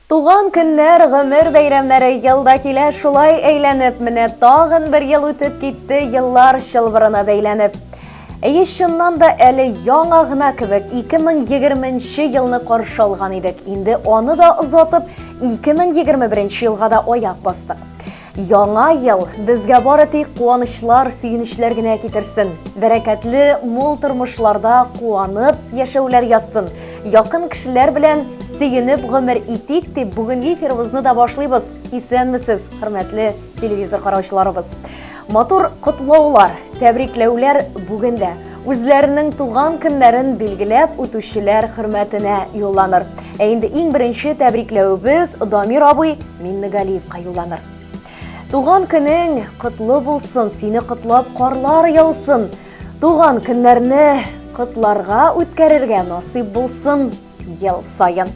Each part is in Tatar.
Туган көннәр, гомер бәйрәмнәре елда килә шулай әйләнеп, менә тагын бер ел үтеп китте, еллар чылбырына бәйләнеп. Әйе, чыннан да әле яңа гына кебек 2020 елны каршы алган идек. Инде аны да озатып, 2021 елга да аяк бастык. Яңа ел безгә бары тик куанычлар, сөенечләр генә китерсен. Бәрәкәтле, мул тормышларда куанып яшәүләр язсын. Якын кешеләр белән сөенеп гомер итик дип бүгенге эфирыбызны да башлыйбыз. Исәнмесез, хөрмәтле телевизор караучыларыбыз. Матур котлаулар, тәбрикләүләр бүген дә үзләренең туган көннәрен билгеләп үтүчеләр хөрмәтенә юлланыр. Ә инде иң беренче тәбрикләвебез Дамир абый Миннегалиевка юлланыр. Туган көнең котлы булсын, сине котлап карлар яусын. Туган көннәрне котларга үткәрергә насыйп булсын ел саен.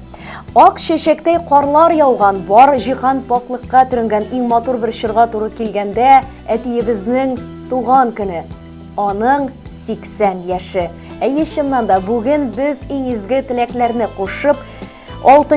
Ак чәчәктәй карлар яуган, бар җиһан пакълыкка төренгән иң матур бер чорга туры килгәндә әтиебезнең туган көне, аның 80 яше. Әйе, чыннан да, бүген без иң изге теләкләрне кушып, 6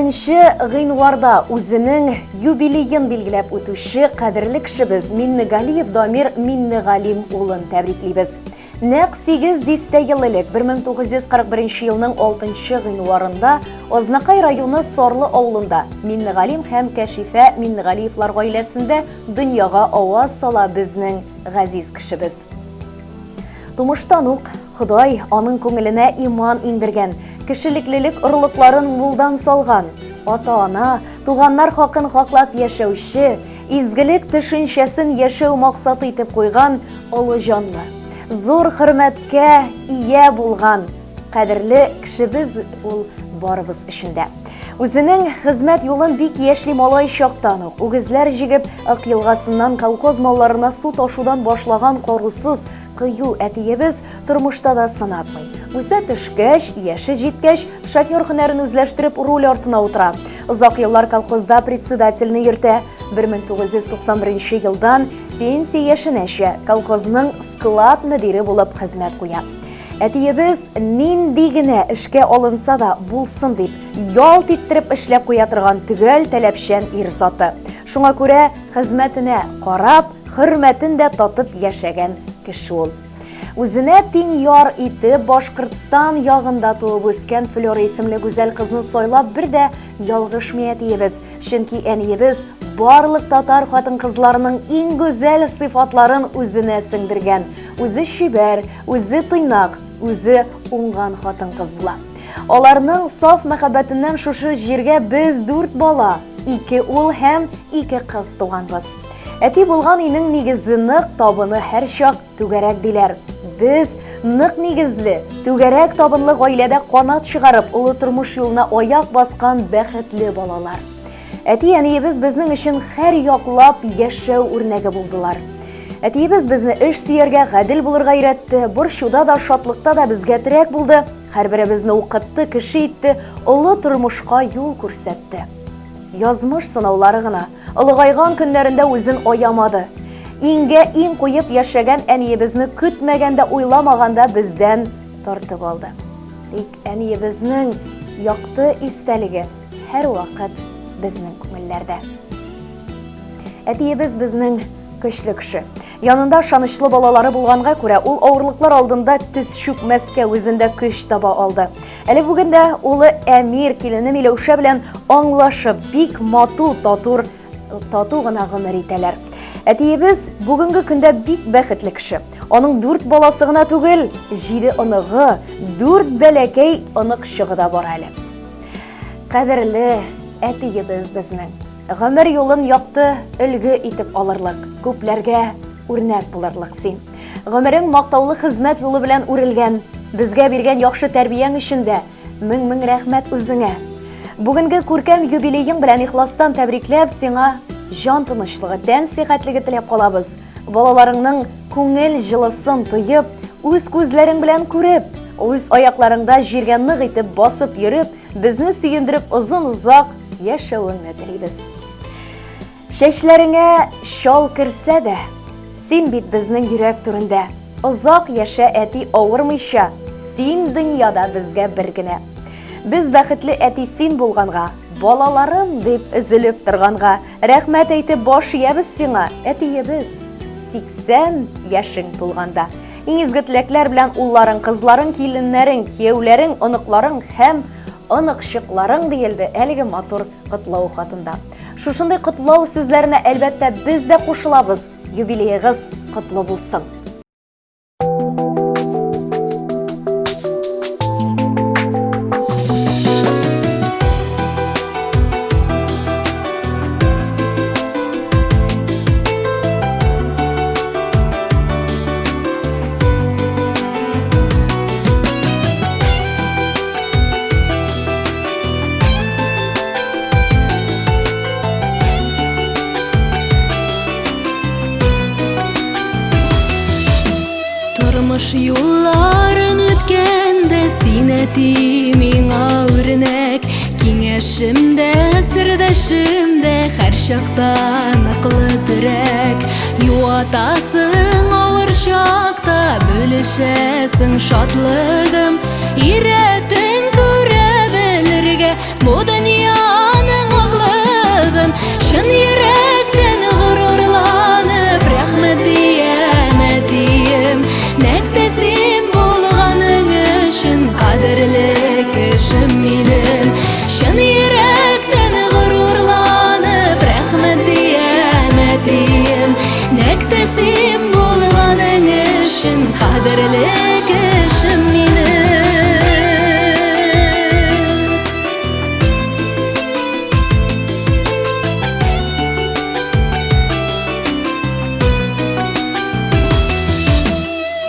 гыйнварда үзенең юбилеен билгеләп үтүче кадерле кешебез Миннегалиев Дамир Миннегалим улын тәбриклибез. Нәкъ 8 дистә ел элек, 1941 елның 6 гыйнварында Азнакай районы Сарлы авылында Миннегалим һәм Кәшифә Миннегалиевлар гаиләсендә дөньяга аваз сала безнең газиз кешебез. Тумыштан ук Ходай аның күңеленә иман иңдергән, кешелеклелек орлыкларын мулдан салган. Ата-ана, туганнар хакын хаклап яшәүче, изгелек төшенчәсен яшәү максаты итеп куйган олы җанлы, зур хөрмәткә ия булган кадерле кешебез ул барыбыз өчен дә. Үзенең хезмәт юлын бик яшьли малай чактан ук үгезләр җигеп, Ык елгасыннан колхоз малларына су ташудан башлаган карусыз, кыю әтиебез тормышта да сынатмый. Үсә төшкәч, яше җиткәч, шофер һөнәрен үзләштереп руль артына утыра. Озак еллар колхозда председательне йөртә. 1991 елдан пенсия яшенәчә колхозның склад мөдире булып хезмәт куя. Әтиебез нинди генә эшкә алынса да булсын дип, ялт иттереп эшләп куя торган төгәл таләпчән ир заты. Шуңа күрә хезмәтенә карап, хөрмәтен дә татып яшәгән кеше ул. Үзенә тиң яр итеп Башкортстан ягында туып үскән Флера исемле гүзәл кызны сайлап бер дә ялгышмый әтиебез. Чөнки әниебез барлык татар хатын-кызларының иң гүзәл сыйфатларын үзенә сеңдергән. Үзе чибәр, үзе тыйнак, үзе уңган хатын-кыз була. Аларның саф мәхәббәтеннән шушы җиргә без дүрт бала, ике ул һәм ике кыз туганбыз. Әти булган өйнең нигезе нык, табыны һәрчак түгәрәк диләр. Без нык нигезле, түгәрәк табынлы гаиләдә канат чыгарып, олы тормыш юлына аяк баскан бәхетле балалар. Әти-әниебез безнең өчен һәр яклап яшәү үрнәге булдылар. Әтиебез безне эш сөяргә, гадел булырга өйрәтте, борчуда да, шатлыкта да безгә терәк булды, һәрберебезне укытты, кеше итте, олы тормышка юл күрсәтте. Язмыш сынаулары гына олыгайган көннәрендә үзен аямады. Иңгә иң куеп яшәгән әниебезне көтмәгәндә, уйламаганда бездән тартып алды. Тик әниебезнең якты истәлеге һәрвакыт безнең күңелләрдә. Әтиебез безнең көчле кеше. Янында ышанычлы балалары булганга күрә, ул авырлыклар алдында тез чүкмәскә үзендә көч таба алды. Әле бүген дә улы Әмир килене Миләүшә белән аңлашып, бик мату, татур, тату гына гомер итәләр. Әтиебез бүгенге көндә бик бәхетле кеше. Аның дүрт баласы гына түгел, җиде оныгы, дүрт бәләкәй оныкчыгы да бар әле. Кадерле әтиебез безнең. Гомер юлын якты өлге итеп алырлык, күпләргә үрнәк булырлык син. Гомерең мактаулы хезмәт юлы белән үрелгән. Безгә биргән яхшы тәрбияң өчен дә мең-мең рәхмәт үзеңә. Бүгенге күркәм юбилеең белән ихластан тәбрикләп, сиңа җан тынычлыгы, тән сихәтлеге теләп калабыз. Балаларыңның күңел җылысын тоеп, үз күзләрең белән күреп, үз аякларыңда җиргә нык итеп басып йөреп, безне сөендереп озын-озак яшәвеңне телибез. Чәчләреңә чал керсә дә, син бит безнең йөрәк түрендә. Озак яшә, әти, авырмыйча, син дөньяда безгә бер генә. Без бәхетле әти син булганга, Балаларым дип өзелеп торганга, рәхмәт әйтеп баш иябез сиңа, әтиебез, 80 яшең тулганда. Иң изге теләкләр белән улларың, кызларың, киленнәрең, кияүләрең, оныкларың һәм оныкчыкларың диелде әлеге матур котлау хатында. Шушындый котлау сүзләренә әлбәттә без дә кушылабыз. Юбилеегыз котлы булсын! Тормыш юлларын үткәндә син әти миңа үрнәк Киңәшем дә, сердәшем дә һәр чакта ныклы терәк Юатасың авыр чакта, бүлешәсең шатлыгым Өйрәтең күрә белергә Бу дөньяның ваклыгын чын йөрәктән горурланып рәхмәт диям, әтием. Нәкъ тә син булганың өчен кадерле кешем минем. Чын йөрәктән горурланып рәхмәт диям, әтием. Нәкъ тә син булганың өчен кадерле кешем минем.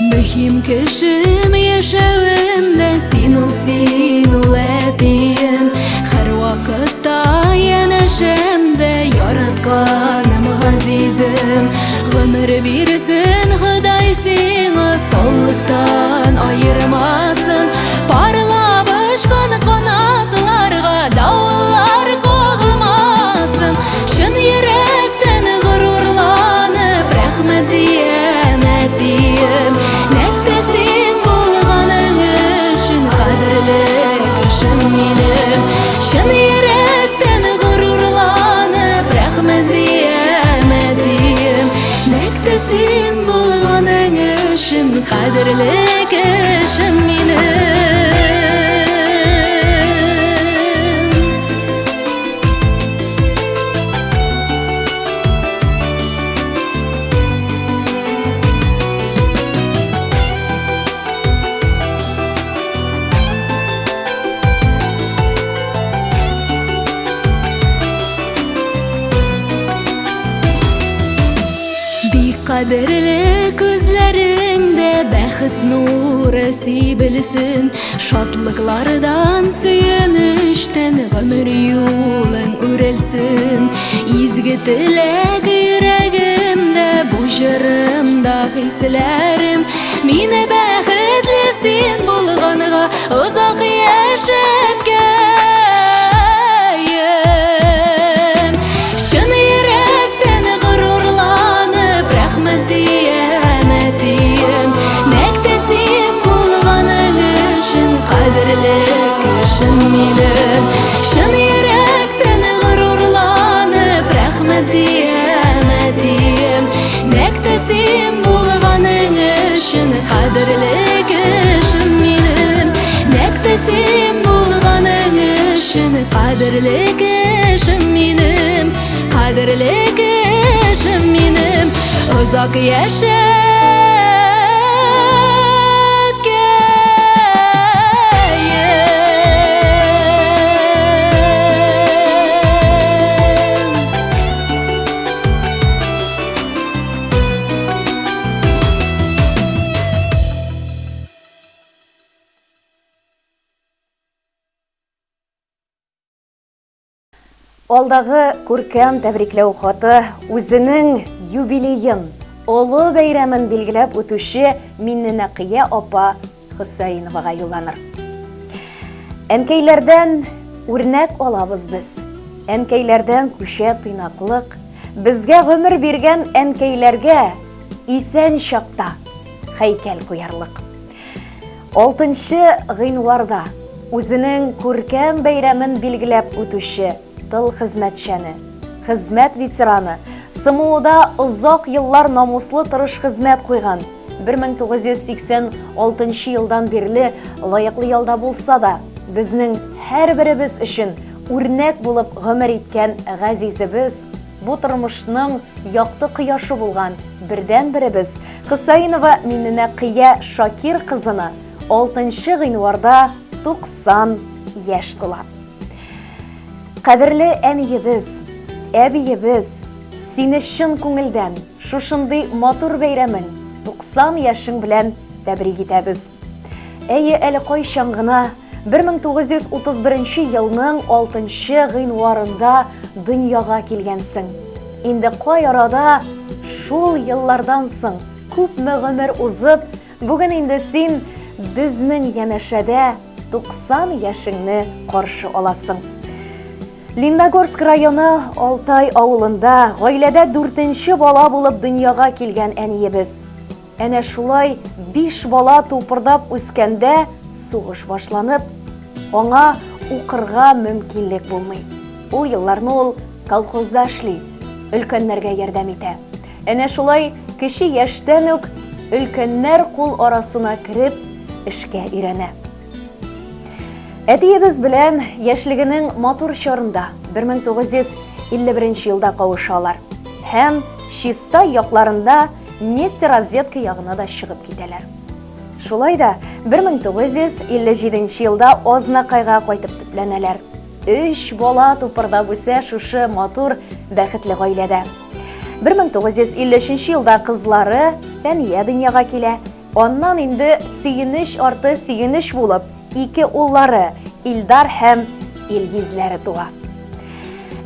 Мөһим кешем яшәвемдә син ул, син ул әтием. Һәр вакытта янәшәмдә яратканым газизем. Гомер бирсен Ходай сиңа, саулыктан аермасын. Парлап очкан канатларга давыллар кагылмасын. Чын йөрәктән горурланып рәхмәт диям, әтием. Нәкъ тә син булганың өчен кадерле кешем минем. Чын йөрәктән горурланып рәхмәт диям, әтием. Нәкъ тә син булганың өчен кадерле кешем минем. Бик кадерле күзләреңдә бәхет нуры сибелсен, шатлыклардан, сөенечтән гомер юлың үрелсен. Изге теләк йөрәгемдә, бу җырымда хисләрем, мине бәхетле син булганга озак яшәткәем. Чын йөрәктән горурланып рәхмәт диям, әтием. Нәкъ тә син булганың өчен кадерле кешем минем. Чын йөрәктән горурланып рәхмәт диям, әтием. Нәкъ тә син булганың өчен кадерле кешем минем. Нәкъ тә син булганың өчен кадерле кешем минем. Кадерле кешем минем. Озак яшәткәем. Алдагы күркәм тәбрикләү хаты үзенең юбилеен, олы бәйрәмен билгеләп үтүче Минненәкыя апа Хөсәеновага юлланыр. Әнкәйләрдән үрнәк алабыз без. Әнкәйләрдән күчә тыйнаклык. Безгә гомер биргән әнкәйләргә исән чакта һәйкәл куярлык. 6 гыйнварда. Үзенең күркәм бәйрәмен билгеләп үтүче тыл хезмәтчәне, хезмәт ветераны, СМУда озак еллар намуслы тырыш хезмәт куйган, 1986 елдан бирле лаеклы ялда булса да, безнең һәрберебез өчен үрнәк булып гомер иткән газизебез, бу тормышның якты кояшы булган бердәнберебез Хөсәенова Минненәкыя Шакир кызына 6 гыйнварда 90 яшь тула. Кадерле әниебез, әбиебез, сине чын күңелдән шушындый матур бәйрәмең, 90 яшең белән тәбрик итәбез. Әйе, әле кайчан гына 1931 елның 6 гыйнварында дөньяга килгәнсең. Инде кай арада шул еллардан соң күпме гомер узып, Бүген инде син безнең янәшәдә 90 яшеңне каршы аласың. Лениногорск районы Алтай авылында гаиләдә дүртенче бала булып дөньяга килгән әниебез. Әнә шулай биш бала тупырдап үскәндә сугыш башланып, аңа укырга мөмкинлек булмый. Ул елларны ул колхозда эшли, өлкәннәргә ярдәм итә. Әнә шулай кече яшьтән үк өлкәннәр кул арасына кереп, эшкә өйрәнә. Әтиебез белән яшьлегенең матур чорында 1951 елда кавышалар һәм Чистай якларында нефтеразведка ягына да чыгып китәләр. Шулай да 1957 елда Азнакайга кайтып төпләнәләр. Өч бала тупырдап үсә шушы матур, бәхетле гаиләдә. 1953 елда кызлары Фәния дөньяга килә. Аннан инде сөенеч арты сөенеч булып, ике уллары Илдар һәм Илгизләре туа.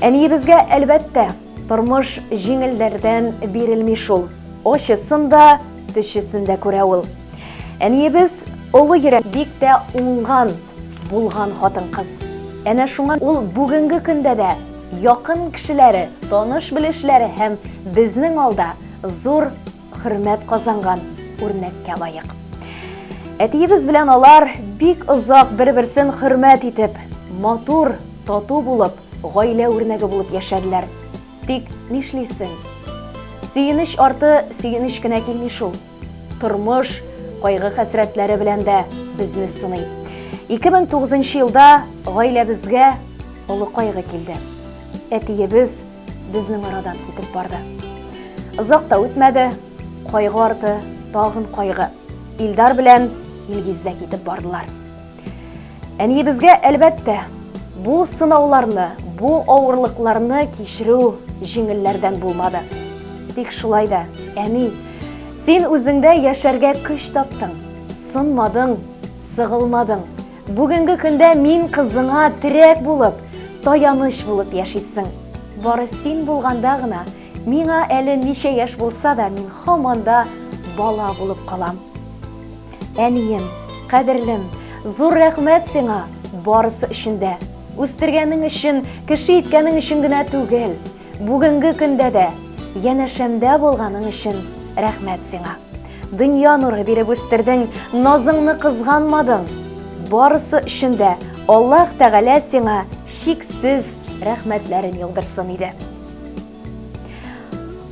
Әниебезгә, әлбәттә, тормыш җиңелләрдән бирелми шул. Ачысын да, төчесен дә күрә ул. Әниебез олы йөрәк, бик тә уңган, булган хатын-кыз. Әнә шуңа ул бүгенге көндә дә якын кешеләре, таныш-белешләре һәм безнең алда зур хөрмәт казанган үрнәккә лаек. Әтиебез белән алар бик озак бер-берсен хөрмәт итеп, матур, тату булып, гаилә үрнәге булып яшәделәр. Тик нишлисең? Сөенеч арты сөенеч кенә килми шул. Тормыш кайгы-хәсрәтләре белән дә безне сыный. 2009 елда гаиләбезгә олы кайгы килде. Әтиебез безнең арадан китеп барды. Озак та үтмәде, кайгы арты тагын кайгы. Илдар белән Илгиз дә китеп бардылар. Әниебезгә, әлбәттә, бу сынауларны, бу авырлыкларны кичерү җиңелләрдән булмады. Тик шулай да, әни, син үзеңдә яшәргә көч таптың, сынмадың, сыгылмадың. Бүгенге көндә мин кызыңа терәк булып, таяныч булып яшисең. Бары син булганда гына, миңа әле ничә яшь булса да, мин һаман да бала булып калам. Әнием, кадерлем, зур рәхмәт сиңа барысы өчен дә. Үстергәнең өчен, кеше иткәнең өчен генә түгел, бүгенге көндә дә янәшәмдә булганың өчен рәхмәт сиңа. Дөнья нуры биреп үстердең, назыңны кызганмадың. Барысы өчен дә Аллаһ Тәгалә сиңа чиксез рәхмәтләрен яудырсын иде.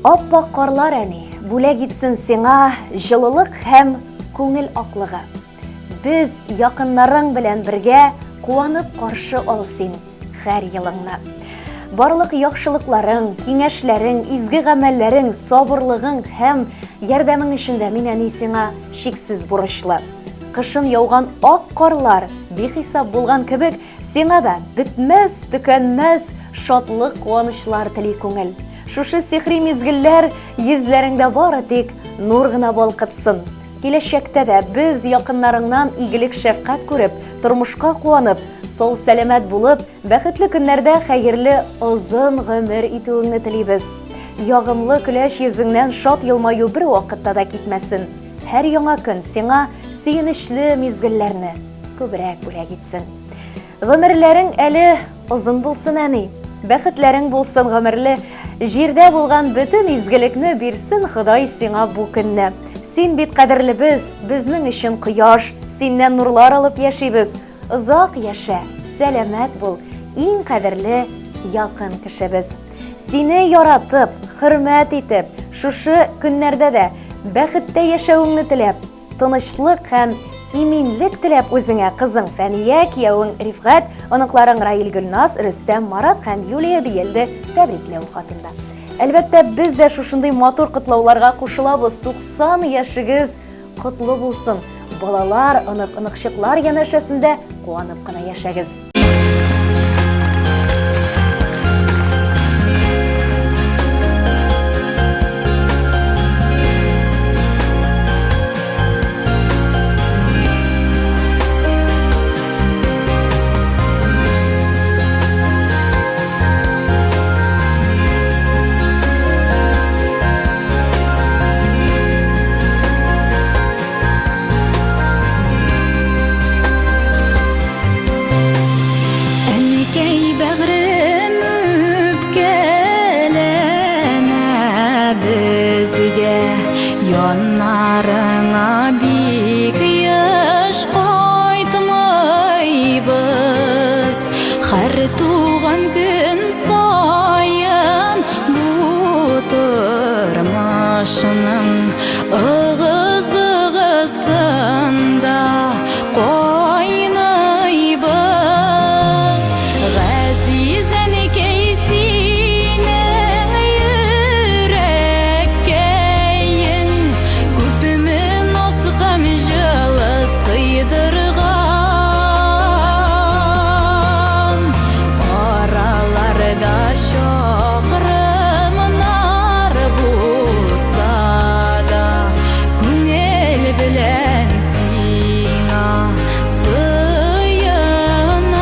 Ап-ак карлар, әни, бүләк итсен сиңа җылылык һәм күңел аклыгы. Без якыннарың белән бергә куанып каршы ал син һәр елыңны. Барлык яхшылыкларың, киңәшләрең, изге гамәлләрең, сабырлыгың һәм ярдәмең өчен дә мин әни сиңа чиксез бурычлы. Кышын яуган ак карлар бихисап булган кебек, Сиңа да бетмәс, төкәнмәс шатлык-куанычлар тели күңел. Шушы сихри мизгелләр йөзләреңдә бары тик нур гына балкытсын. Киләчәктә дә без якыннарыңнан игелек-шәфкать күреп, тормышка куанып, сау-сәламәт булып, бәхетле көннәрдә хәерле озын гомер итүеңне телибез. Ягымлы көләч йөзеңнән шат елмаю бервакытта да китмәсен. Һәр яңа көн сиңа сөенечле мизгелләрне күбрәк бүләк итсен. Гомерләрең әле озын булсын, әни. Бәхетләрең булсын гомерле. Җирдә булган бөтен изгелекне бирсен Ходай сиңа бу көнне. Син бит кадерлебез, безнең өчен кояш, синнән нурлар алып яшибез. Озак яшә, сәламәт бул, иң кадерле якын кешебез. Сине яратып, хөрмәт итеп, шушы көннәрдә дә бәхеттә яшәвеңне теләп, тынычлык һәм иминлек теләп үзеңә кызың Фәния, киявең Рифгать, оныкларың Раил Гөлназ, Рөстәм, Марат һәм Юлия диелде тәбрикләү хатында. Әлбәттә, без дә шушындый матур котлауларга кушылабыз. 90 яшегез котлы булсын! Балалар, онык-оныкчыклар янәшәсендә куанып кына яшәгез. Әнкәй бәгърем үпкәләмә безгә, яннарыңа бик еш кайтмыйбыз. Һәр туган көн саен бу тормышның ыгы-зыгысында кайныйбыз. Газиз әнкәй, синең йөрәккәең күпме наз һәм җылы сыйдырган. Араларда чакрымнар булса да, күңел белән сиңа сыенам.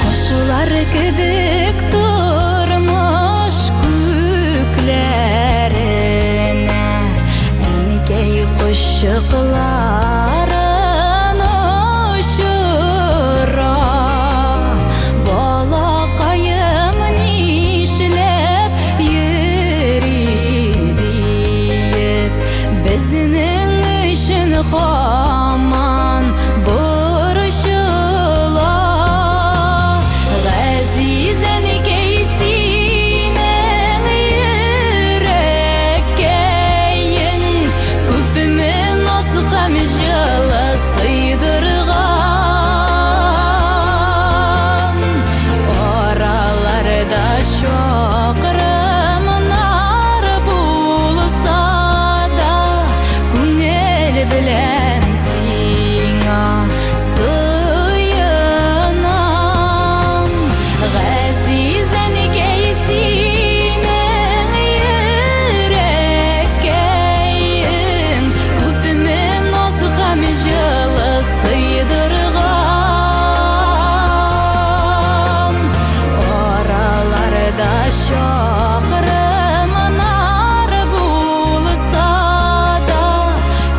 Кошлар кебек тормыш күкләренә Әнкәй кошчыкларын очыра. Балакаем нишләп йөри диеп, безнең өчен һаман борчыла. Газиз әнкәй, синең йөрәккәең күпме наз һәм җылы сыйдырган. Араларда чакрымнар булса да, күңел белән сиңа сыенам. Газиз әнкәй, синең йөрәккәең күпме наз һәм җылы сыйдырган. Араларда чакрымнар булса да,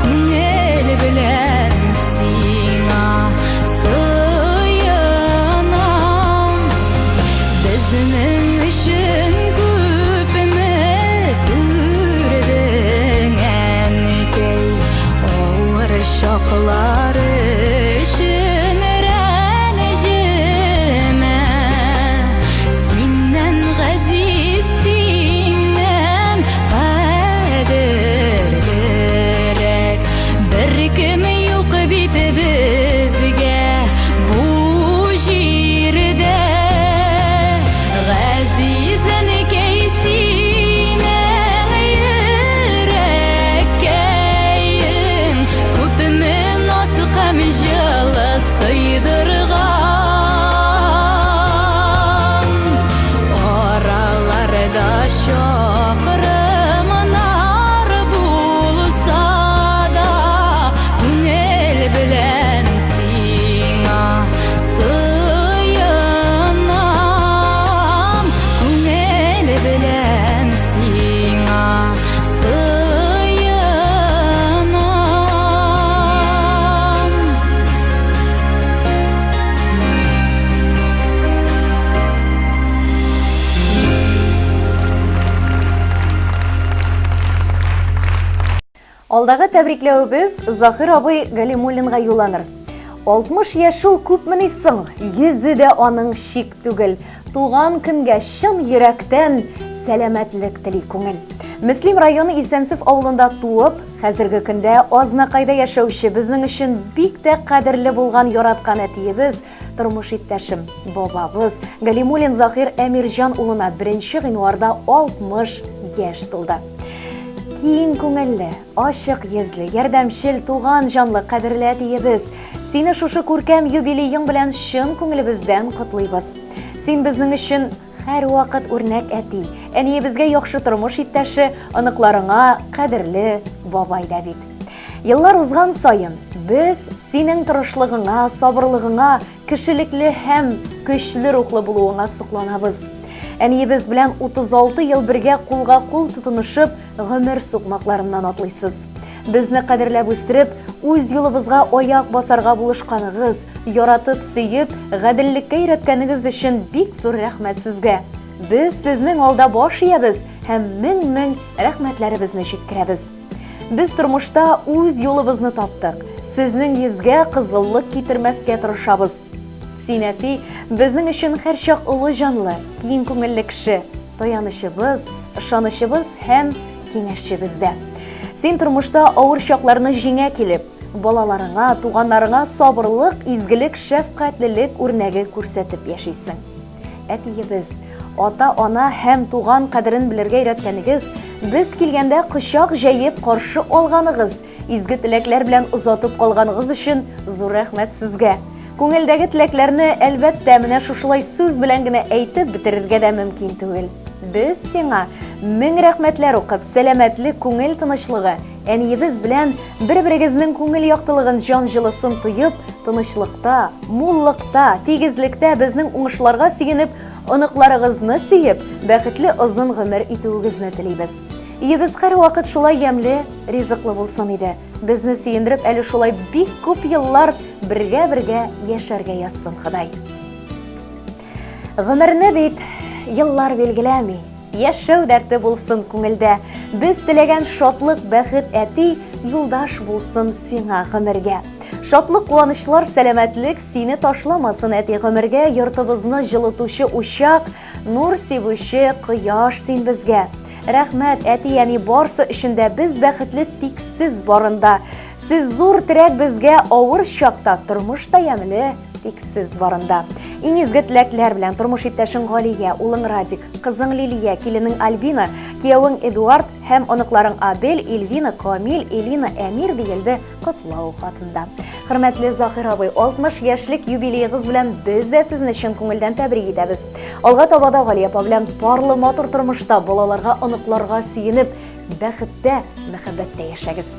күңел белән сиңа сыенам. Безнең өчен күпме күрдең, әнкәй, авыр чаклар өчен рәнҗемә. Синнән газиз, синнән кадерлерәк беркем юк бит безгә бу җирдә. Газиз әнкәй, синең йөрәккәең күпме наз һәм җылы сыйдырган. Араларда чакрымнар булса да, күңел Алдагы тәбрикләвебез Захир абый Галимуллинга юлланыр. 60 яшь ул күпмени соң, йөзе дә аның чик түгел. Туган көнгә чын йөрәктән сәламәтлек тели күңел. Мөслим районы Исәнсеф авылында туып, хәзерге көндә Азнакайда яшәүче безнең өчен бик тә кадерле булган яраткан әтиебез, тормыш иптәшем, бабабыз Галимуллин Захир Әмирҗан улына 1 гыйнварда 60 яшь тулды. Киң күңелле, ачык йөзле, ярдәмчел, туган җанлы, кадерле әтиебез, сине шушы күркәм юбилеең белән чын күңелебездән котлыйбыз. Син безнең өчен һәрвакыт үрнәк әти, әниебезгә яхшы тормыш иптәше, оныкларыңа кадерле бабай да бит. Еллар узган саен без синең тырышлыгыңа, сабырлыгыңа, кешелекле һәм көчле рухлы булуыңа сокланабыз. Әниебез белән 36 ел бергә кулга-кул тотынышып, гомер сукмакларыннан атлыйсыз. Безне кадерләп үстереп, үз юлыбызга аяк басарга булышканыгыз, яратып, сөеп, гаделлеккә өйрәткәнегез өчен бик зур рәхмәт сезгә. Без сезнең алда баш иябез һәм мең-мең рәхмәтләребезне җиткерәбез. Без тормышта үз юлыбызны таптык. Сезнең йөзгә кызыллык китермәскә тырышабыз. Син, әти, безнең өчен һәрчак олы җанлы, киң күңелле кеше, таянычыбыз, ышанычыбыз һәм киңәшчебез дә. Син тормышта авыр чакларны җиңә килеп, балаларыңа, туганнарыңа сабырлык, изгелек, шәфкатьлелек үрнәге күрсәтеп яшисең. Әтиебез, ата-ана һәм туган кадерен белергә өйрәткәнегез, без килгәндә кочак җәеп каршы алганыгыз, изге теләкләр белән озатып калганыгыз өчен зур рәхмәт сезгә. Күңелдәге теләкләрне, әлбәттә, менә шушылай сүз белән генә әйтеп бетерергә дә мөмкин түгел. Без сиңа мең рәхмәтләр укып, сәламәтлек, күңел тынычлыгы, Әниебез белән бер-берегезнең күңел яктылыгын, җан җылысын тоеп, тынычлыкта, муллыкта, тигезлектә безнең уңышларга сөенеп, оныкларыгызны сөеп, бәхетле озын гомер итүегезне телибез. Өебез һәрвакыт шулай ямьле, ризыклы булсын иде. Безне сөендереп әле шулай бик күп еллар бергә-бергә яшәргә язсын Ходай. Гомерне бит еллар билгеләми. Яшәү дәрте булсын күңелдә. Без теләгән шатлык, бәхет әти, юлдаш булсын сиңа гомергә. Шатлык, куанычлар, сәламәтлек сине ташламасын әти гомергә, йортыбызны җылытучы учак, нур сибүче кояш син безгә. Рәхмәт, әти, әни, барсы өчен дә без бәхетле тик сез барында. Сез зур терәк безгә авыр чакта, тормыш та ямьле, тик сез барында. Иң изге теләкләр белән тормыш иптәшең Галия, улың Радик, кызың Лилия, киленең Альбина, киявең Эдуард һәм оныкларың Адель, Эльвина, Камил, Элина, Әмир диелде котлау хатында. Хөрмәтле Захир абый, 60 яшьлек юбилеегыз белән без дә сезне чын күңелдән тәбрик итәбез. Алга таба да Галия апа белән парлы матур тормышта балаларга, оныкларга сөенеп, бәхеттә, мәхәббәттә яшәгез.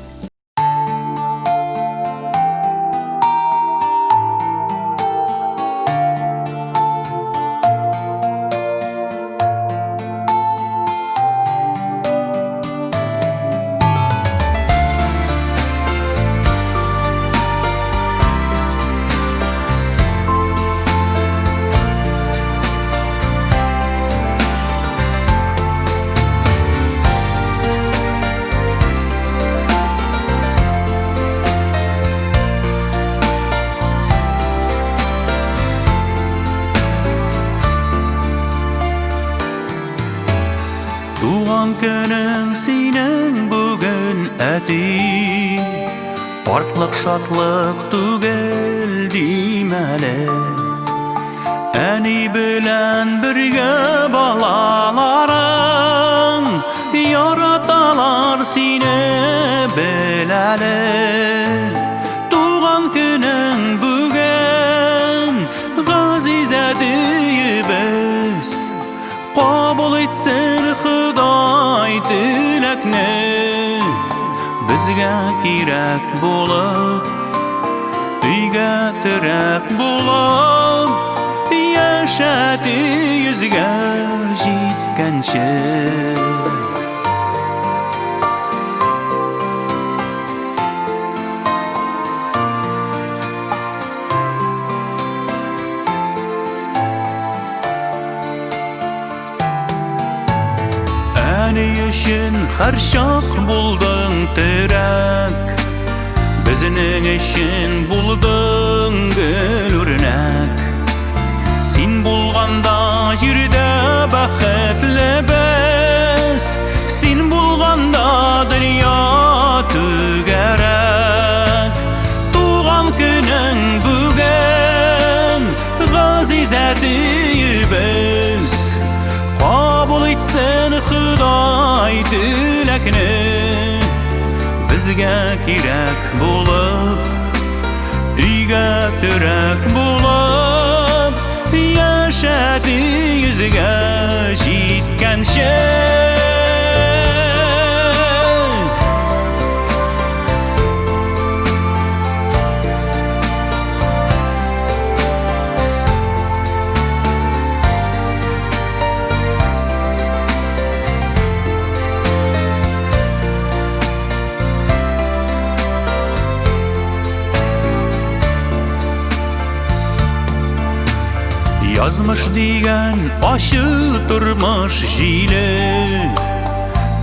Туган көнең синең бүген, әти. Картлык шатлык түгел димәле. Әни белән бергә балаларың Яраталар сине беләле. Туган көнең бүген, газиз әтиебез. Кабул итсен Ходай теләкне, Безгә кирәк булып, өйгә терәк булып, Яшәте йөзгә җиткәнче. Әни өчен өчен һәрчак булдың терәк, Безнең өчен булдың гел үрнәк. Син булганда җирдә бәхетле без, Син булганда дөнья түгәрәк. Туган көнең бүген, газиз әтиебез, Кабул итсен Ходай теләкне, Безгә кирәк булып, өйгә терәк булып, Яшәде йөзгә җиткәнче. Язмыш дигән ачы тормыш җиле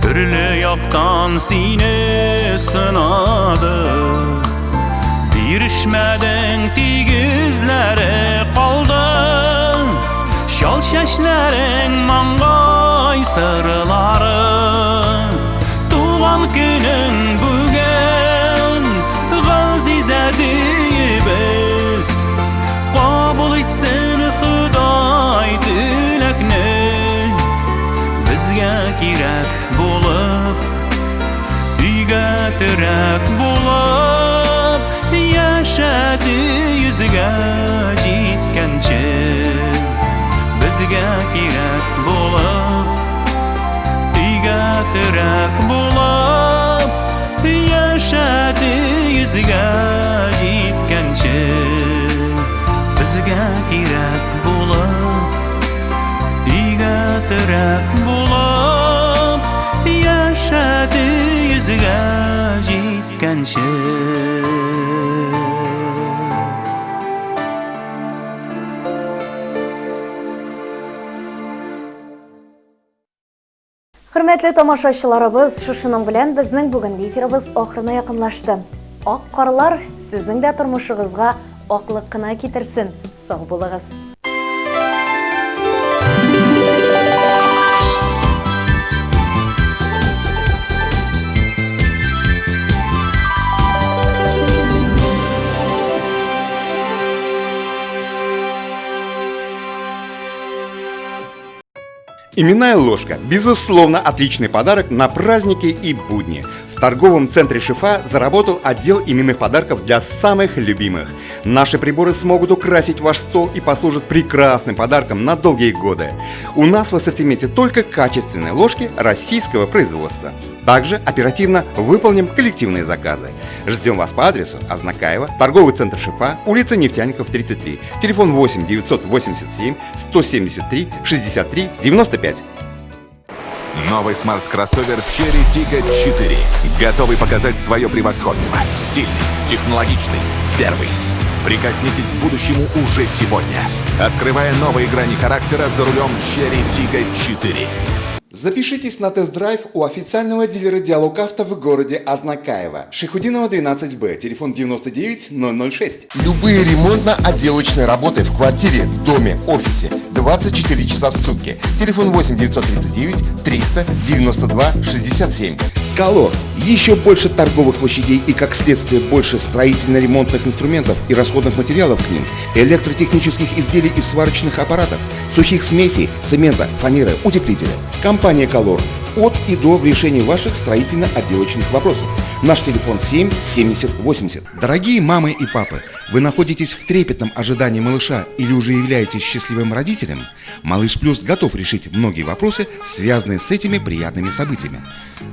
Төрле яктан сине сынады. Бирешмәдең, тигезләре калды. Чал чәчләрең, маңгай сырлары. Туган көнең бүген, газиз әтиебез. Кабул итсен Ходай теләкне. Безгә кирәк булып, өйгә терәк булып, яшәде йөзгә җиткәнче. Безгә кирәк булып, өйгә терәк булып, яшәде йөзгә җиткәнче. Безгә кирәк булып, өйгә терәк булып, яшәде йөзгә җиткәнче. Хөрмәтле тамашачыларыбыз, шушының белән безнең бүгенге эфирыбыз ахырына якынлашты. Ак карлар сезнең дә тормышыгызга аклык кына китерсен. Сау булыгыз. Именная ложка – безусловно, отличный подарок на праздники и будни. В торговом центре «Шифа» заработал отдел именных подарков для самых любимых. Наши приборы смогут украсить ваш стол и послужат прекрасным подарком на долгие годы. У нас в ассортименте только качественные ложки российского производства. Также оперативно выполним коллективные заказы. Ждем вас по адресу Азнакаево, торговый центр «Шифа», улица Нефтяников, 33, телефон 8 987 173 63 95. Новый смарт-кроссовер Chery Tiggo 4. Готовый показать свое превосходство. Стильный, технологичный, первый. Прикоснитесь к будущему уже сегодня. Открывая новые грани характера за рулем Chery Tiggo 4. Запишитесь на тест-драйв у официального дилера «Диалог Авто» в городе Азнакаево. Шайхутдинова, 12Б, телефон 99 006. Любые ремонтно-отделочные работы в квартире, доме, офисе 24 часа в сутки. Телефон 8 939 392 67. Колор. Еще больше торговых площадей и, как следствие, больше строительно-ремонтных инструментов и расходных материалов к ним, электротехнических изделий и сварочных аппаратов, сухих смесей, цемента, фанеры, утеплителя. Компания «Колор» от и до в решении ваших строительно-отделочных вопросов. Наш телефон 7 70 80. Дорогие мамы и папы, вы находитесь в трепетном ожидании малыша или уже являетесь счастливым родителем? Малыш Плюс готов решить многие вопросы, связанные с этими приятными событиями.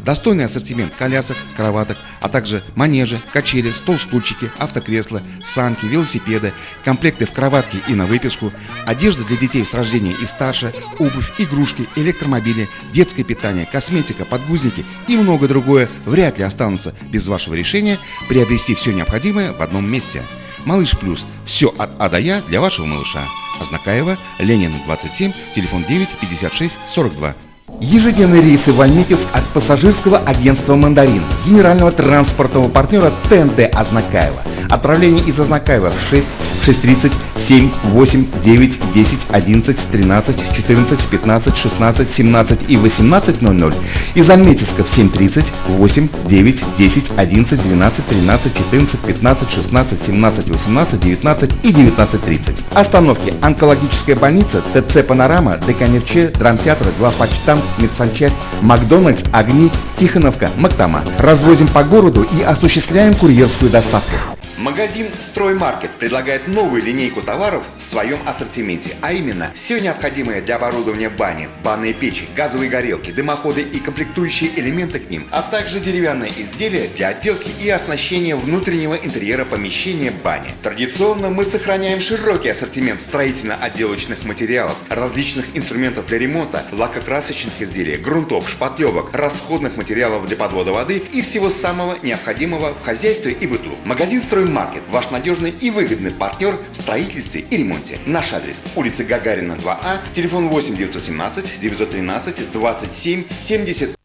Достойный ассортимент колясок, кроваток, а также манежи, качели, стол-стульчики, автокресла, санки, велосипеды, комплекты в кроватке и на выписку, одежда для детей с рождения и старше, обувь, игрушки, электромобили, детское питание, косметика, подгузники и многое другое вряд ли останутся без вашего решения приобрести все необходимое в одном месте. Малыш Плюс. Все от А до Я для вашего малыша. Азнакаево, Ленин, 27, телефон 9 56 42. Ежедневные рейсы в Альметьевск от пассажирского агентства «Мандарин», генерального транспортного партнера ТНТ Азнакаево. Отправление из Азнакаева в 6, 6:30, 7, 8, 9, 10, 11, 13, 14, 15, 16, 17 и 18:00. Из Альметьевска в 7:30, 8, 9, 10, 11, 12, 13, 14, 15, 16, 17, 18, 19 и 19:30. Остановки: Онкологическая больница, ТЦ «Панорама», ДК «Нефче», Драмтеатр, Главпочтамт, Медсанчасть, Макдональдс, Огни, Тихоновка, Мактама. Развозим по городу и осуществляем курьерскую доставку. Магазин «Строймаркет» предлагает новую линейку товаров в своем ассортименте, а именно все необходимое для оборудования бани, банные печи, газовые горелки, дымоходы и комплектующие элементы к ним, а также деревянные изделия для отделки и оснащения внутреннего интерьера помещения бани. Традиционно мы сохраняем широкий ассортимент строительно-отделочных материалов, различных инструментов для ремонта, лакокрасочных изделий, грунтов, шпатлевок, расходных материалов для подвода воды и всего самого необходимого в хозяйстве и быту. Магазин «Строймаркет» – ваш надежный и выгодный партнер в строительстве и ремонте. Наш адрес: улица Гагарина, 2А, телефон 8 917 913 27 70.